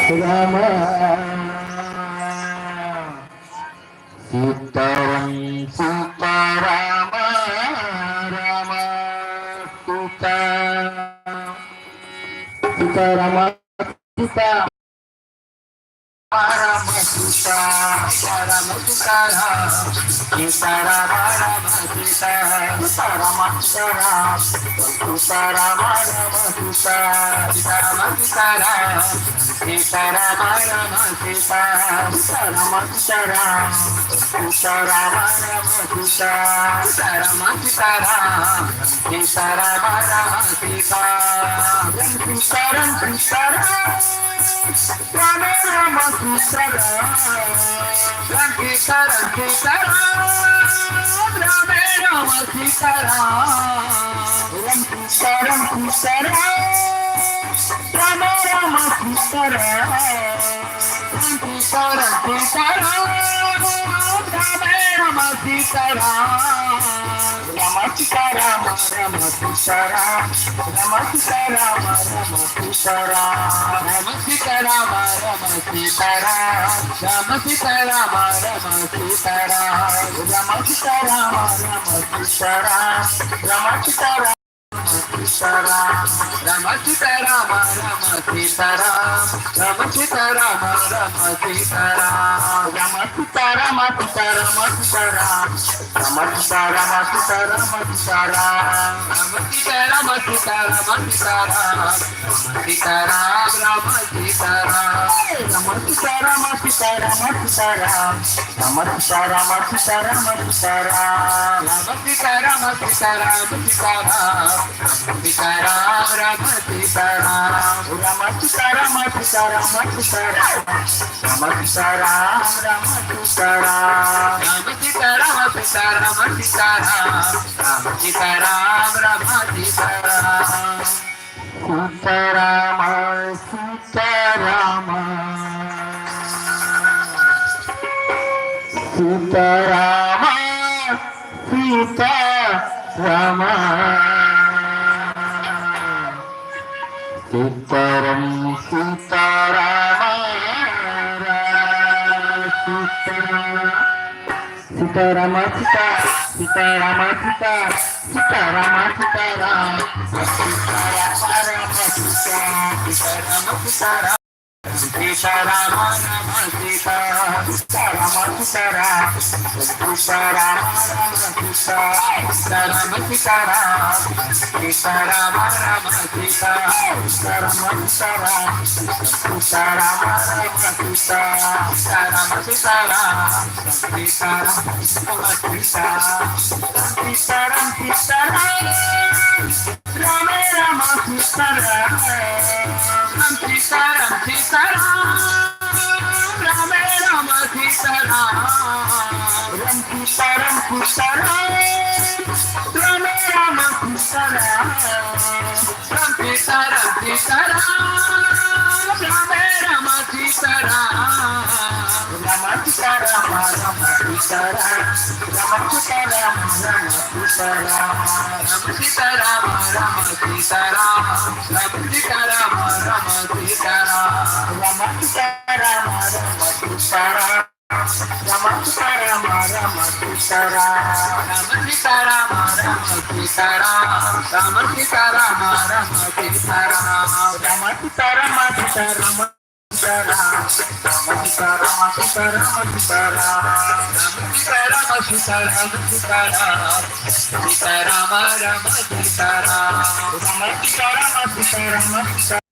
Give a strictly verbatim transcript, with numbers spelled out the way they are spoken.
Rama Sitaram Sitarama Rama Sita Sitarama Sita Rama Sita Rama Sitarama Sitarama Rama Sita Sitarama Sitarama Sitarama Sitarama Sitarama Sitarama Sitarama Rama Sita Sitarama Sitarama Sitarama Rama Sita Sitarama Sitarama Sitarama Rama Sita Sitarama Sitarama Rama Rama Sitarama Sitarama Sitarama Rama Rama Sitarama Sitarama Sitarama Rama Rama Sitarama Sitarama Sitarama Rama Rama Sitarama Rama Sitarama Rama Sitarama Rama Sitarama Rama Sitarama Rama Sitarama Rama Sitarama Rama Sitarama Rama Sitarama Rama Sitarama Rama Sitarama Rama Sitarama Sitarama Rama Sitarama Rama Sitarama Rama Sitarama Rama Sitarama Sitarama Sitarama Rama Sitarama Sitarama Sitarama Rama Sitarama Sitarama Sitarama Sitarama Rama Sitarama Rama Sitarama Sitarama Sitarama Rama Sitarama Sitarama Sitarama Rama Sitarama Sitarama Sitarama Sitarama Rama Sitarama Rama Sitarama Sitarama Sitarama Rama Sitarama Rama Sitarama Rama Sitarama Sitarama Sitarama Rama Sitarama Rama Sitarama Sitarama Sitarama Sitarama Sitarama Sitarama Sitarama Sitaram Sita, Sitaram Sita, Sitaram Sitaram, Sitaram Ram Sita, Sitaram Sitaram, Sitaram Ram Sita, Sitaram Sitaram, Sitaram Ram Sita, Sitaram Sitaram, Sitaram Ram Sita, Sitaram Sitaram, Sitaram Ram Sita, Sitaram Sitaram, Sitaram Sitaram, Sitaram Sitaram, Ram Ram Sitaram, Ram Sitaram Sitaram, Ram Ram Sitaram, Ram Sitaram Sitaram, Ram Ram Sitaram, Ram Sitaram Sitaram, Ram Ram Sitaram, Ram Sitaram, Ram Sitaram, Ram Sitaram, Ram Sitaram, Ram Sitaram, Ram Sitaram, Ram Sitaram, Ram Sitaram, Ram Sitaram, Ram Sitaram, Ram Sitaram, Ram Sitaram, Ram Sitaram, Ram Sitaram, Ram Sitaram, Ram Sitaram, Ram Sitaram, Sitaram, Sitaram, Sitaram, Sitaram, Sitaram, Sitaram, Sitaram, Sitaram, Sitaram, Ram Sitaram, Ram Sitaram, Sitaram, Sitaram,